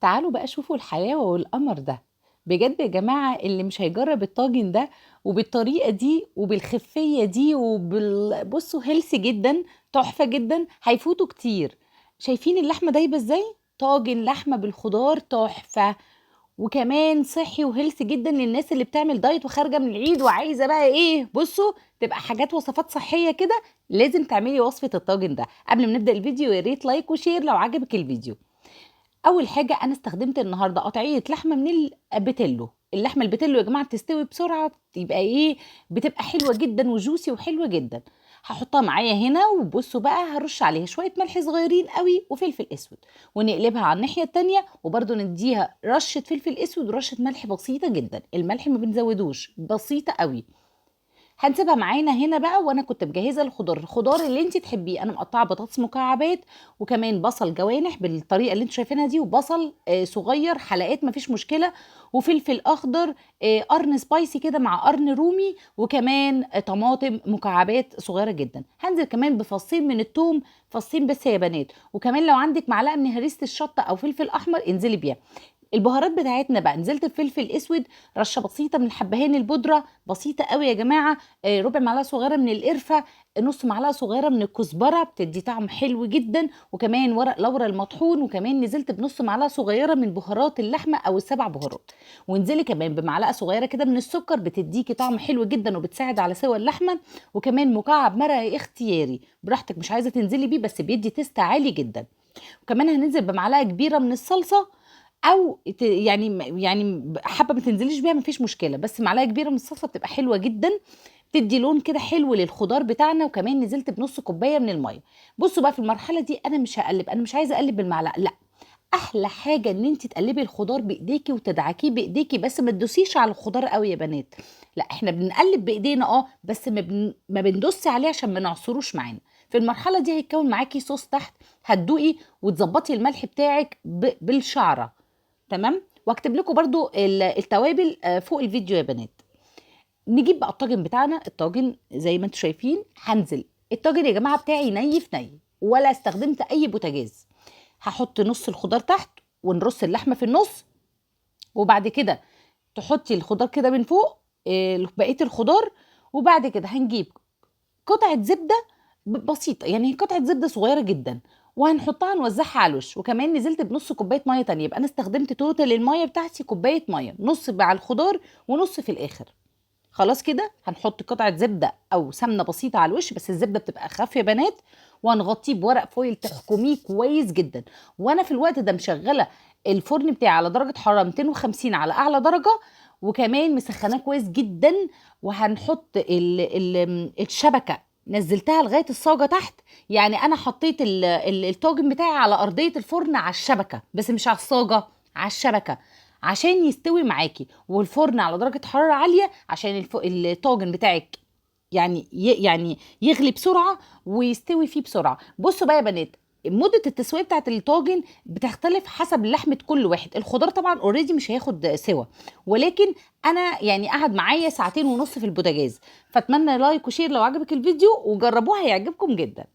تعالوا بقى شوفوا الحلاوة والقمر ده. بجد يا جماعة اللي مش هيجرب الطاجن ده وبالطريقة دي وبالخفية دي بصوا healthy جدا، تحفة جدا، هيفوتوا كتير. شايفين اللحمة دايبة ازاي؟ طاجن لحمة بالخضار تحفة، وكمان صحي و healthy جدا للناس اللي بتعمل diet وخارجة من العيد وعايزة بقى ايه، بصوا تبقى حاجات وصفات صحية كده، لازم تعملي وصفة الطاجن ده. قبل ما نبدأ الفيديو يا ريت like و share لو عجبك الفيديو. اول حاجة انا استخدمت النهاردة قطعية لحمة من البتلو. اللحمة البتلو يا جماعة بتستوي بسرعة، بتبقى ايه، بتبقى حلوة جدا و juicy وحلوة جدا. هحطها معايا هنا، وبصوا بقى هرش عليها شوية ملح صغيرين قوي وفلفل اسود، ونقلبها على الناحية التانية، وبرده نديها رشة فلفل اسود ورشة ملح بسيطة جدا، الملح ما بنزودوش، بسيطة قوي. هنسيبها معانا هنا بقى. وانا كنت مجهزة الخضار، الخضار اللي انت تحبيه، انا مقطعه بطاطس مكعبات وكمان بصل جوانح بالطريقة اللي انتوا شايفينها دي، وبصل صغير حلقات مفيش مشكلة، وفلفل اخضر، قرن spicy كده مع قرن رومي، وكمان طماطم مكعبات صغيرة جدا. هنزل كمان بفصين من الثوم، فصين بس يا بنات، وكمان لو عندك معلقه من هريسه الشطه او فلفل احمر انزلي بيها. البهارات بتاعتنا بقى، نزلت بفلفل اسود، رشه بسيطة من الحبهان البودره، بسيطة قوي يا جماعة، ربع معلقه صغيرة من القرفه، نص معلقه صغيرة من الكزبره بتدي طعم حلو جدا، وكمان ورق لورا المطحون، وكمان نزلت بنص معلقه صغيرة من بهارات اللحمة او السبع بهارات، وانزلي كمان بمعلقه صغيرة كده من السكر بتديكي طعم حلو جدا وبتساعد على سوى اللحمة، وكمان مكعب مرقه اختياري براحتك، مش عايزه تنزلي بيه بس بيدي taste عالي جدا. وكمان هننزل بمعلقه كبيرة من الصلصه، او يعني حابة ما تنزليش بيها مفيش مشكلة، بس معلقه كبيرة من الصلصه بتبقى حلوة جدا، بتدي لون كده حلو للخضار بتاعنا. وكمان نزلت بنص كوباية من المية. بصوا بقى في المرحلة دي انا مش هقلب، انا مش عايزه اقلب بالمعلقه، لا، احلى حاجة ان انت تقلبي الخضار بايديكي وتدعكيه بايديكي، بس ما تدوسيش على الخضار قوي يا بنات، لا احنا بنقلب بايدينا بس ما بندوسش عليه عشان ما نعصروش معانا. في المرحلة دي هيتكون معاكي صوص تحت، هتدوقي وتظبطي الملح بتاعك بالشعره، تمام. واكتب لكم برضو التوابل فوق الفيديو يا بنات. نجيب بقى الطاجن بتاعنا. الطاجن زي ما انتم شايفين، هنزل الطاجن يا جماعة بتاعي ني في ني، ولا استخدمت اي بوتاجاز. هحط نص الخضار تحت ونرص اللحمة في النص، وبعد كده تحطي الخضار كده من فوق، بقية الخضار. وبعد كده هنجيب قطعه زبدة بسيطة، يعني قطعه زبدة صغيرة جدا، وهنحطها نوزعها على الوش. وكمان نزلت بنص كوباية مية تانية، يبقى انا استخدمت total المية بتاعتي كوباية مية، نص مع الخضار ونص في الاخر. خلاص كده هنحط قطعه زبدة او سمنه بسيطة على الوش، بس الزبدة بتبقى خافية يا بنات، وهنغطيه بورق foil تحكميه كويس جدا. وانا في الوقت ده مشغله الفرن بتاعي على درجه حرارة 250 على اعلى درجه، وكمان مسخناه كويس جدا. وهنحط الشبكة، نزلتها لغاية الصاجه تحت، يعني انا حطيت الطاجن بتاعي على ارضية الفرن على الشبكة، بس مش على الصاجه، على الشبكة عشان يستوي معاكي. والفرن على درجه حرارة عالية عشان الطاجن بتاعك يغلي بسرعة ويستوي فيه بسرعة. بصوا بقى يا بنات، مده التسوية بتاعت الطاجن بتختلف حسب لحمه كل واحد. الخضار طبعا already مش هياخد سوا، ولكن انا قعد معايا ساعتين ونص في البوتاجاز. فاتمنى like و share لو عجبك الفيديو، وجربوها هيعجبكم جدا.